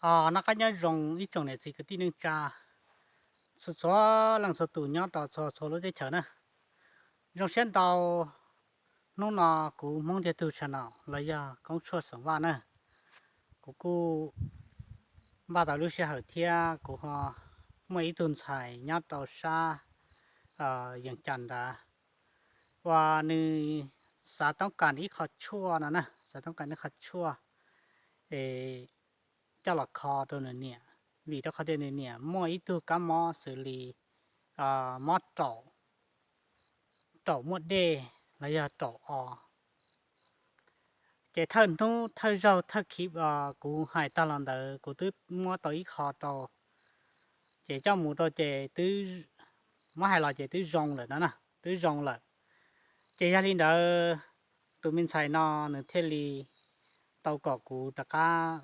Noj qab nyob zoo ib tsoom niam txiv kwv tij neej tsa txhua txhua leej txhua tus nyob rau txhua txhua lub teb chaws na. Zoo siab ntau, hnub no kuv Hmoob Ntiag Tug channel los yog Koob Tshuaj xeem Vaj na, kuv kuj npaj tau lub sij hawm thiab kuv ho muaj ib tug ntxhais nyob rau sab Yees Cas nrad uas nws xav toob kas ib qho tshuaj no na, xav toob kas ib qho tshuaj es coj los kho rau nws niam, vim rau qhov tias nws niam muaj ib tug kab mob xws li mob raum, raum muaj dej los yog raum o. Ces thawj hnub thawj zaug thawj khib kuv hais tag los ntawd kuv twb muab tau ib qho rau, ces coj mus rau ces twb, muab hais los ces twb zoo lawm no na, twb zoo lawm. Ces yog li ntawd tus me ntxhais no nws thiaj li tau kom kuv rov qab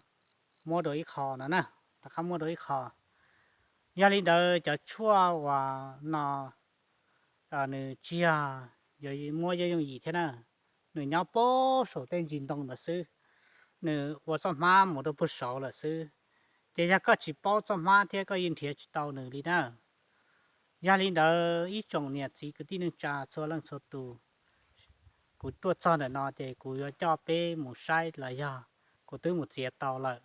muab dua ib qho no na, rov qab muab dua ib qho. Yog li ntawd cov tshuaj uas no nws tsis yog yuav muab yooj yooj yim thiab na, nws nyob puag saum tej ntsis ntoo ntawd xwb, nws ua txoj hmab mus rau puag saud lawm xwb. Ces yog koj tsis paub txoj hmab thiab koj yeej nrhiav tsis tau nws li na. Yog li ntawd ib tsoom niam txiv kwv tij neej tsa txhua leej txhua tus, kuv tuaj txog ntawm no ces kuv yuav coj peb mus saib los yog kuv twb mus txiav tau lawm,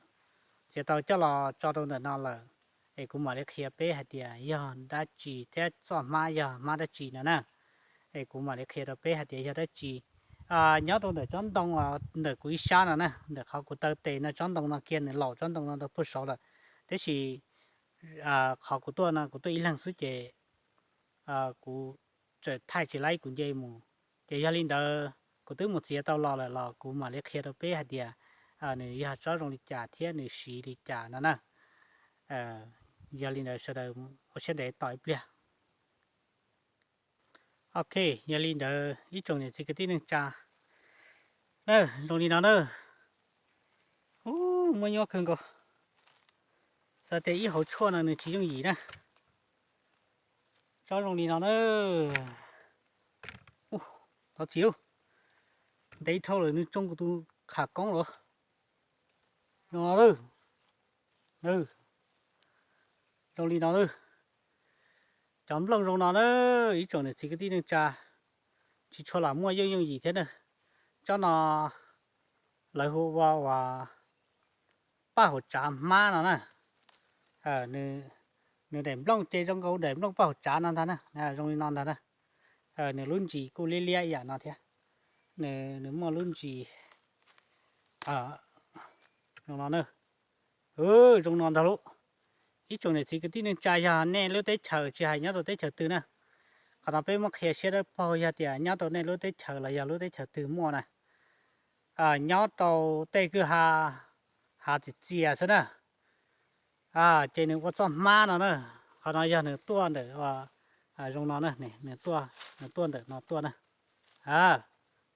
txiav tau coj los tso rau ntawm no lawm, es kuv mam li qhia peb hais tias yog dab tsi thiab txoj hmab yog hmab dab tsi no na. Es kuv mam li qhia rau peb hais tias yog dab tsi. Nyob rau ntawm tsob ntoo ntawm kuv ib sab no na, ntawm qhov kuv taw tes no tsob ntoo no kiag nws laus tsob ntoo no rau puag saud lawm, tab sis qhov kuv tuaj no kuv tuaj ib leeg xwb ces kuv txawm thaij tsis laib kuv nce mus. Ces yog li ntawd kuv twb mus txiav tau los lawm los kuv mam li qhia rau peb hais tias nws yog tsob zoo li cas thiab nws siv li cas no na. Yog li ntawd sawv daws ua siab ntev tos ib pliag. Ok, yog li ntawd ib tsoom niam txiv kwv tij neej tsa, zoo li no na. Ub, muaj nyuaj kawg nkaus. Xav tias ib hauv tshuaj no nws tsis yooj yim na. Tsob zoo li no na. Thov txim lauj, ntev dhau lawm nws tsoo kuv tus qham koob lawm. Zoo no lawm. Zoo li no lawm. Cov nplooj zoo no na, ib tsoom niam txiv kwv tij neej tsa, tsis tshua lam muaj yooj yooj yim thiab na. Tsob no lawv hu ua uas paj hauv tsav hmab no na. Nws daim nplooj ces zoo nkaus daim nplooj paj hauv tsav no ntag na, zoo li no ntag na. Nws lub ntsis kuj liab liab ib yam no thiab. Nws muaj lub ntsis zoo no na. Zoo no ntag lauj. Ib tsoom niam txiv kwv tij neej tsa, yog nej lub teb chaws tsis hais nyob rau teb chaws twg na, qhov no peb muab qhia siab dawb paug, yog tias nyob rau nej lub teb chaws los yog lub teb chaws twg muaj na, nyob rau tej kwj ha, hav txias txias xwb na, ces nws ua txoj hmab no na. Qhov no yog nws tuaj ntawm, zoo no na, nws tuaj, nws tuaj ntawm no tuaj na.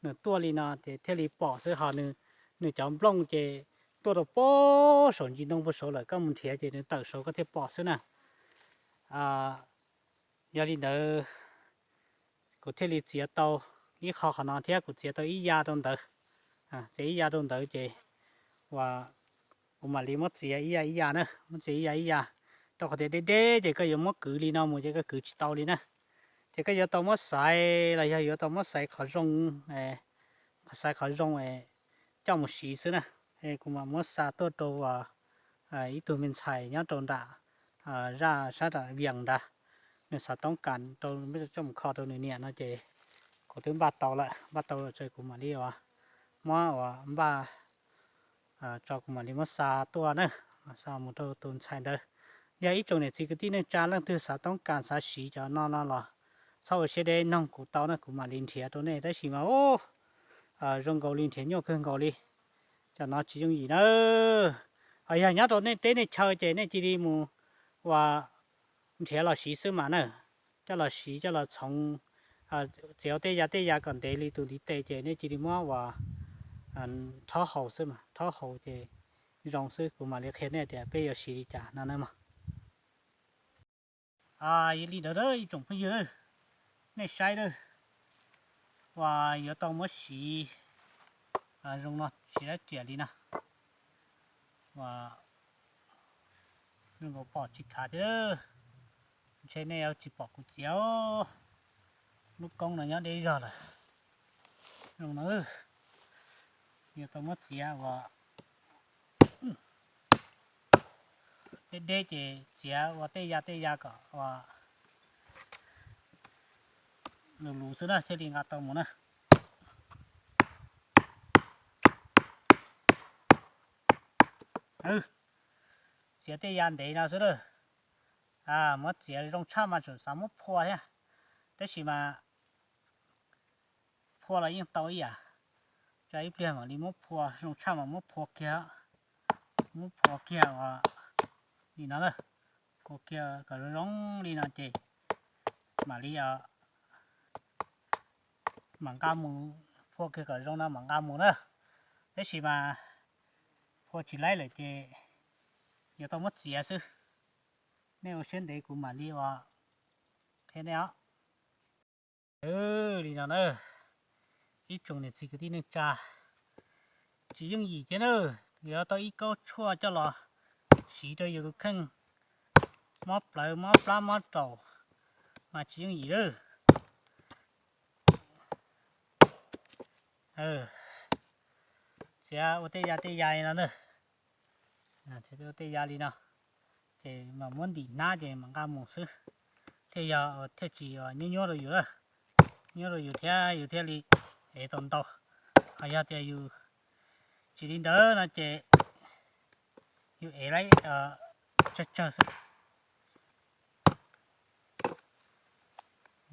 Nws tuaj li no ces thiaj li pom xwb, ho nws cov nplooj ces tuaj rau puag saum ntsis ntoo puag saud lawm, koj mus nrhiav ces nws tawm saud koj thiaj pom xwb na. Yog li ntawd kuv thiaj li txiav tau ib qho qhov no thiab kuv txiav tau ib ya rau ntawd. Txiav ib ya rau ntawd ces uas kuv mam li muab txiav ib ya ib ya na, muab txiav ib ya ib ya, rau qhov tias deb deb ces koj yuav muab kwv li no mus ces koj kwv tsis tau li na. Ces koj yuav tau muab xaiv los yog yuav tau muab xaiv qhov zoo, xaiv qhov zoo coj mus siv xwb na. Kuv mam muab xa tuaj rau ib tug me ntxhais nyob rau nram zaj sab nram Vias nrad, nws xav toob kas rau coj mus kho rau nws niam no ces kuv twb npaj tau lawm, npaj tau lawm ces kuv mam li ua, muab ua npaj tso, kuv mam li muab xa tuaj na, xa mus rau tus ntxhais ntawd. Yog ib tsoom niam txiv kwv tij neej tsa leej twg xav toob kas xav siv cov no no los txhob ua siab deb, noog kuv tau na, kuv mam li nrhiav rau nej. Tab sis mas ub, zoo nkaus li nrhiav nyuaj kawg nkaus li, cov no tsis yooj yim na. Yog nyob rau nej teb nej chaw ces nej cia li mus ua nrhiav los siv xwb mas na, coj los siv coj los txhoov, txiav tej ya tej ya kom ntev li tus ntiv tes ces nej cia li muab ua rhaub haus xwb mas, rhaub haus ces zoo xwb. Kuv mam li qhia nej tias peb yuav siv li cas no na mog. Yog li ntawd ib tsoom phooj ywg, nej saib a, uas yuav tau muab siv zoo no, siv dab riam li no, uas Zoo nkaus pom tsis khav thiab. Ntshe nej yuav tsis pom kuv txiav. Lub koob no nyob deb zog lawm. Zoo no, yuav tau muab txiav ua deb deb ces txiav ua tej ya tej ya kom ua lus lus xwb na thiaj li nqa tau mus na. Txiav tej ya ntev no xwb lawm. Muab txiav zoo tshaj mas tseem xav muab phua thiab, tab sis mas phua los yeej tau ib yam. Tso ib pliag mam li muab phua, zoo tshaj mas muab phua kiag, muab phua kiag ua li no na, phua kiag kom zoo zoo li no ces mam li mam nqa mus, phua kiag kom zoo no mam nqa mus na. Tab sis mas phua tsis laib lawm ces yuav tau muab txiav xwb. Nej ua siab ntev kuv mam li ua qhia nej os. Li no na, ib tsoom niam txiv kwv tij neej tsa, tsis yooj yim thiab na. Yuav tau ib kaub tshuaj coj los siv rau yus tus kheej, mob plawv mob plab mob raum mas tsis yooj yim lawm. Txiav ua tej ya tej ya li no na, ua tej ya li no ces mam muab ntim hnab ces mam nqa mus xwb, thiaj yog thiaj tsis nyuab nyuab rau yus lawm, nyuab rau yus thiab yus thiaj li ev tau ntau. Ho yog tias yus tsis li ntawd no ces yus ev lawm tsawg tsawg xwb.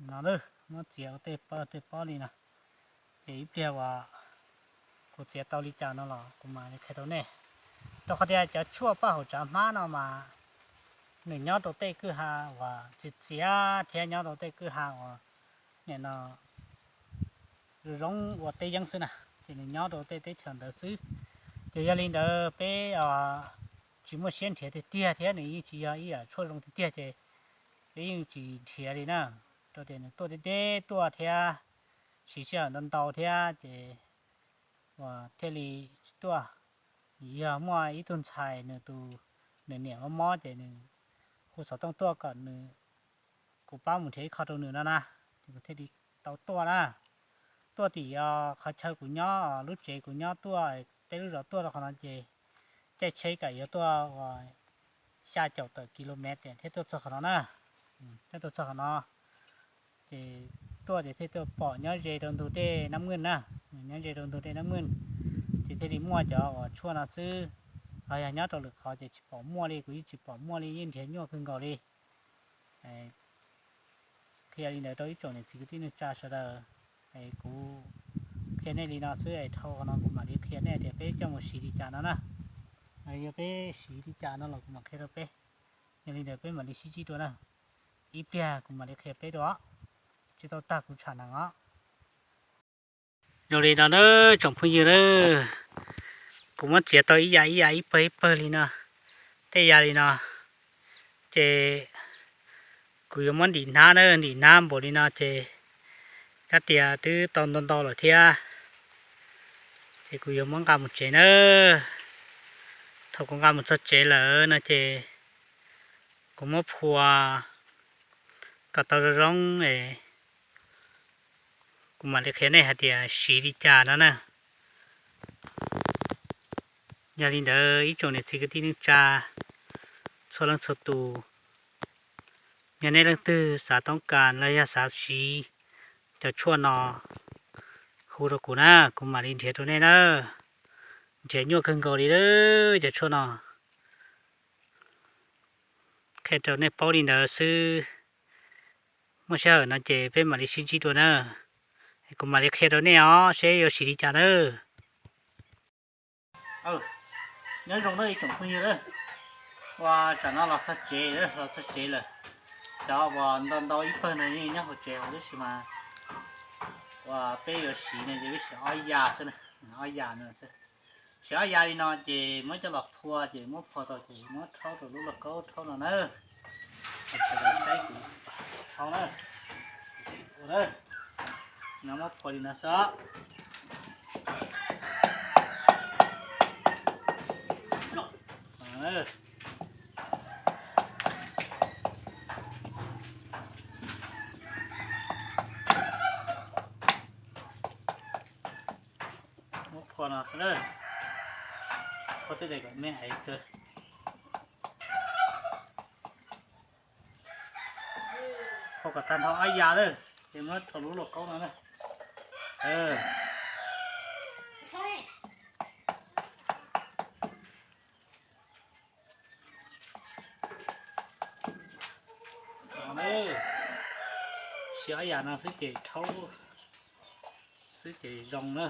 No, muab txiav ua tej pob tej pob li no, ces ib pliag uas kuv txiav tau li cas no los kuv mam li qhia rau nej. Rau qhov tias cov tshuaj paj haum tsav hmab no mas nws nyob rau tej kwj ha uas txias txias thiab nyob rau tej kwj ha uas nim no zoo zoo ua teb yeeb xwb na, ces nws nyob rau tej teb chaws ntawd xwb. Ces yog li ntawd peb tsis muaj siab nrhiav tiag tiag thiab nws yeej tsis yog ib yam tshuaj zoo tiag tiag ces peb yeej tsis nrhiav li na, rau tias nws tuaj deb deb tuaj thiab siv sij hawm ntau ntau thiab ces uas thiaj li tsis tuaj. Yog muaj ib tug ntxhais nws tus, nws niam mob mob ces nws hu xov tooj tuaj kom nws, kuv pab mus nrhiav ib qho rau nws no na, ces kuv thiaj li tau tuaj na. Tuaj tim qhov chaw kuv nyob, lub tsev kuv nyob tuaj, peb lub zos tuaj rau qhov no ces caij tsheb kam yuav tuaj uas xya caum tawm kilomev thiab tuaj txog qhov no na. Thiab tuaj txog qhov no ces tuaj ces thiaj tuaj pom nyob ze rau ntug tej Nab Mwj na, nyob ze rau ntug tej Nab Mwj, ces thiaj li muaj cov uas tshuaj no xwb. Ho yog nyob rau lwm qhov ces tsis pom muaj li, kuv yeej tsis pom muaj li, yeej nrhiav nyuaj kawg nkaus li. Qhia li ntawd rau ib tsoom niam txiv kwv tij neej tsa sawv daws, kuv qhia nej li no xwb es dhau qhov no kuv mam li qhia nej tias peb coj mus siv li cas no na. Yog peb siv li cas no los kuv mam qhia rau peb. Yog li ntawd peb mam li sib ntsib dua na. Ib pliag kuv mam li qhia peb dua, tsis tau tag kuv tsham nees os. Zoo li no na tsoom phooj ywg na, kuv muab txiav tau ib yam ib yam ib pawg ib pawg li no, tej ya li no, ces kuv yuav muab ntim hnab na, ntim hnab npaum li no ces kab tias twb tau ntau ntau lawm thiab, ces kuv yuav muab nqa mus tsev na. Thaum kuv nqa mus txog tsev lawm no ces kuv muab phua kom tau zoo zoo es kuv mam li qhia nej hais tias siv li cas no na. Yog li ntawd ib tsoom niam txiv kwv tij neej tsa txhua leej txhua tus, yog nej leej twg xav toob kas los yog xav siv cov tshuaj no, hu rau kuv na, kuv mam li nrhiav rau nej na. Nrhiav nyuaj kawg nkaus li lawm cov tshuaj no. Qhia rau nej paub li ntawd xwb, muaj sij hawm no ces peb mam li sib ntsib dua na. Kuv mam li qhia rau nej os seb yuav siv li cas na. Nyob zoo na ib tsoom phooj ywg, ua tsam no los txog tsev, los txog tsev lawm. Cov uas ntau ntau ib pawg no yeej nyob hauv tsev hauv, tab sis mas uas peb yuav siv no ces peb siv ob yas xwb na, ob yas no xwb. Siv ob yas li no ces muab coj los phua, ces muab phua tau ces muab rhaub rau lub lauj kaub rhaub no na. Sawv daws saib kuv rhaub na. Ua na, no muab phua li no xwb. Thau tej daim kom me hais tsawv. Thau kom tag nrho ob yam lawm, ces muab rau lub lauj kaub no na. Siav ob yam no xwb ces rhaub xwb ces zoo na.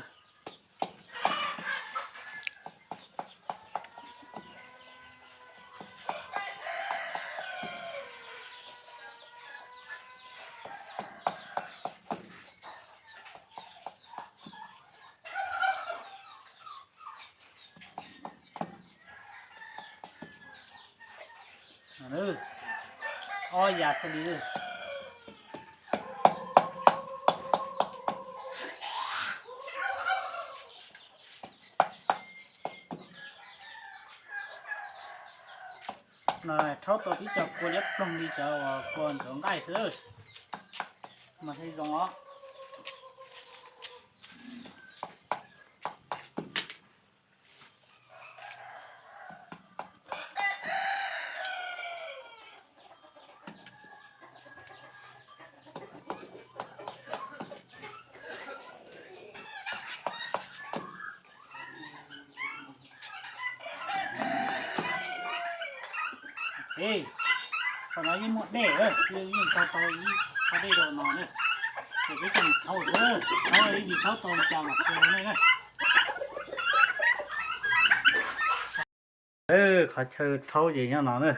Ob yam thiaj li. No rhaub tau tib co kua liab ploog li cov uas kua ntxuav nqaij xwb, mas thiaj zoo os. Qhov no yeej muaj dej, yeej tau tau ib qho dej rau no na. Ces peb coj mus rhaub xwb, rhaub ib yam li rhaub tau li cas mam qhia rau nej na. Qhov chaw rhaub ces nyob no na.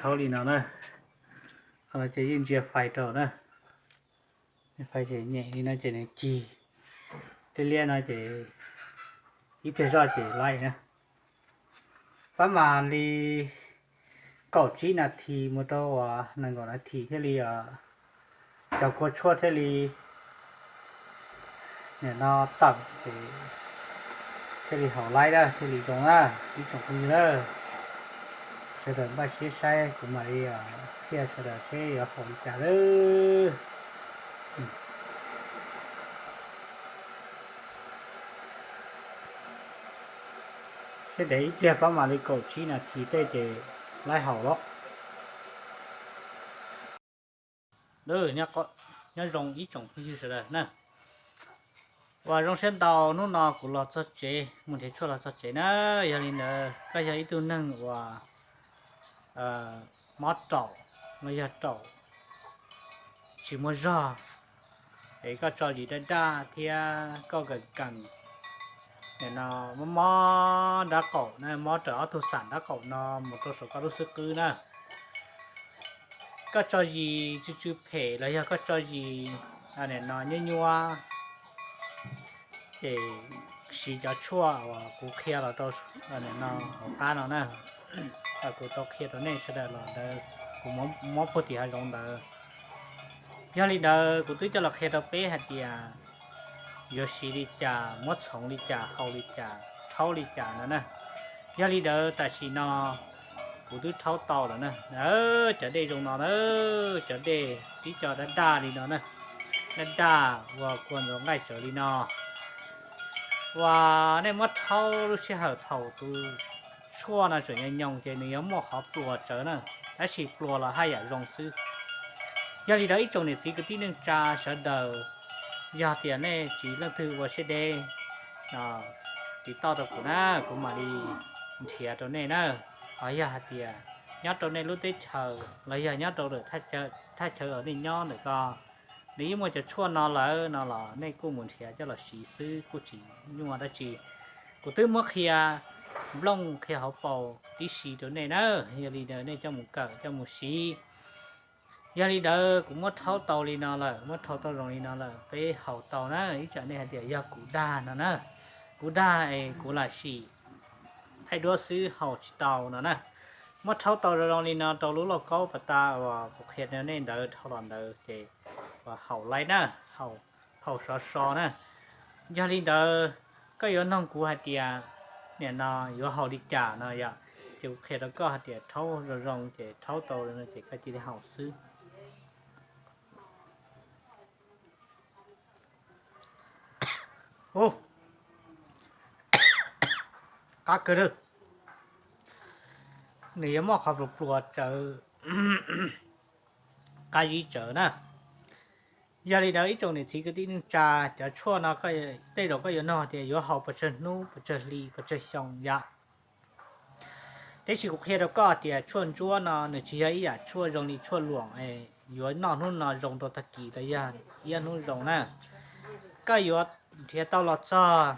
Rhaub li no na. Qhov no ces yeej ntsia fais rau na. Fais ces nyem li no ces nws cig. Tej liab no ces ib pliag zoj ces laib na. Pab mas li kaum tsib nas this mus rau uas nees nkaum nas this thiaj li cov kua tshuaj thiaj li nim no tawm ces thiaj li haus laib na, thiaj li zoo na. Ib tsoom phooj ywg na, sawv daws npaj siab saib kuv mam li qhia sawv daws seb yuav haus li cas lawm. Seb ntev ib pliag pab mam li kaum tsib nas this tej ces laib haus lawm. Nyob zoo ib tsoom phooj ywg sawv daws na. Uas zoo siab ntau hnub no kuv los txog tsev, mus nrhiav tshuaj los txog tsev na. Yog li ntawd koj yog ib tug neeg uas mob raum, no yog raum tsis muaj zog, es koj tso zis daj daj thiab koj kees kees, nim no mob mob nrab qaum na, mob raws ob tug xam nrab qaum no mus rau saum koj lub xub qwb na. Koj tso zis tsw tsw phem los yog koj tso zis nim no nyuaj nyuaj, ces siv cov tshuaj uas kuv qhia los rau nim no hauv qab no na. Kuv tau qhia rau nej sawv daws los ntawd, kuv muab puag tim hav zoov ntawd. Yog li ntawd kuv twb coj los qhia rau peb hais tias yuav siv li cas, muab txhoov li cas, haus li cas, rhaub li cas no na. Yog li ntawd tam sim no kuv twb rhaub tau lawm na. Cov dej zoo no na, cov dej tib co daj daj li no na, daj daj uas kua ntxuav nqaij tsawv li no. Uas nej muab rhaub lub sij hawm thaum tus tshuaj no tseem nyoos nyoos ces nws yuav muaj qhov pluas tsawv na, tab sis pluas los haj yam zoo xwb. Yog li ntawd ib tsoom niam txiv kwv tij neej tsa sawv daws, yog tias nej tsis leej twg ua siab deb, tiv tauj rau kuv na, kuv mam li nrhiav rau nej na. Ho yog hais tias nyob rau nej lub teb chaws los yog nyob rau lawm thaj chaw uas nej nyob ntawm ko, nws yeej muaj cov tshuaj no lawm no los nej kuj mus nrhiav coj los siv xwb, kuj tsis nyuaj dab tsi. Kuv twb muab qhia nplooj qhia hauv paus tib si rau nej na. Yog li ntawd nej coj mus kawm coj mus siv. Yog li ntawd kuv muab rhaub tau li no lawm, muab rhaub tau zoo li no lawm, peb haus tau na. Ib tsam nej hais tias yog kuv dag no na, kuv dag es kuv lam sim thaij duab xwb haus tsis tau no na. Muab rhaub tau zoo zoo li no rau lub lauj kaub pas tas uas kuv qhia rau nej ntawd dhau los ntawd ces uas haus laib na, haus sov so na. Yog li ntawd koj yuav noog kuv hais tias nim no yuav haus li cas no yom, ces kuv qhia rau koj hais tias rhaub zoo zoo ces rhaub tau ces koj cia li haus xwb. Ub, qab kawg lawm, nws yuav muaj qhov pluas pluas tsawv, qab zib tsawv na. Yog li ntawd ib tsoom niam txiv kwv tij neej tsa, cov tshuaj no tej zaum koj yuav nug tias yuav haus pes tsawg hnub, pes tsawg hli, pes tsawg xyoo yom. Tab sis kuv qhia rau koj tias tshuaj ntsuab no nws tsis yog ib yam tshuaj zoo li tshuaj luam yuav noj hnub no zoo rau tag kis los yog ib hnub zoo na. Koj yuav nrhiav tau los txog,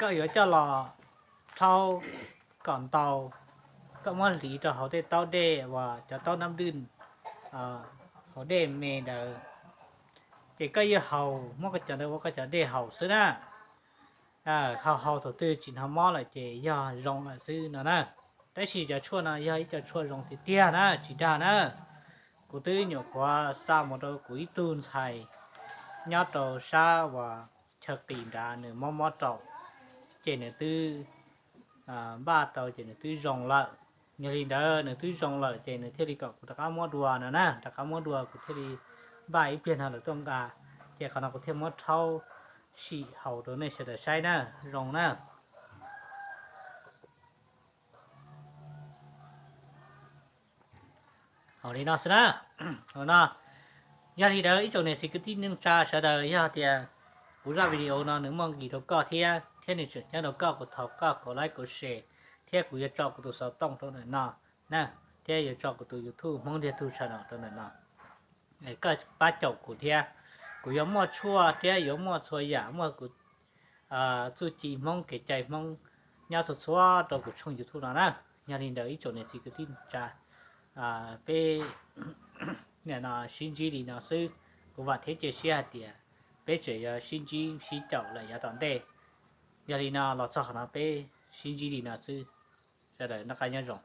koj yuav coj los rhaub kom ntau, koj muab hliv rau hauv tej taub dej uas cov taub nab dwj, hauv dej me ntawd, ces koj yuav haus, muab koj cov ntawd ua koj cov dej haus xwb na. Haus haus thaum twg tsis hnov mob lawm ces yog zoo lawm xwb no na. Tab sis cov tshuaj no yog ib co tshuaj zoo tiag tiag na, tsis dag na. Kuv twb nyuam qhuav xa mus rau kuv ib tug ntxhais nyob rau sab uas chaw qis nrad, nws mob mob raum, ces nws twb npaj tau ces nws twb zoo lawm. Yog li ntawd nws twb zoo lawm ces nws thiaj li kom kuv rov qab muab dua no na, rov qab muab dua kuv thiaj li npaj ib pliag no lawv tuaj nqa. Ces qhov no kuv thiaj muab rhaub sim haus rau nej sawv daws saib na, zoo na. Li no xwb na. No, yog li ntawd ib tsoom niam txiv kwv tij neej tsa sawv daws, yog tias kuv zaj video no nws muaj nqis rau koj thiab, thiab nws tseem ceeb rau koj, kuv thov koj kom like, kom share, thiab kuv yuav tso kuv tus xov tooj rau ntawm no na, thiab yuav tso kuv tus YouTube Hmoob Ntiag Tug channel rau ntawm no. Koj pab caum kuv thiab, kuv yuav muaj tshuaj thiab yuav muaj txhua yam, muaj kuv txuj ci Hmoob, kev cai Hmoob nyob txhua txhua rau kuv tshooj YouTube no na. Yog li ntawd ib tsoom niam txiv kwv tij neej tsa, peb sib ntsib li no xwb. Kuv vam thiab cia siab hais tias peb tseem yuav sib ntsib sib caum lawm yav tom ntej. Yog li no los txog qhov no peb sib ntsib li no xwb. Sawv daws noj qab nyob zoo.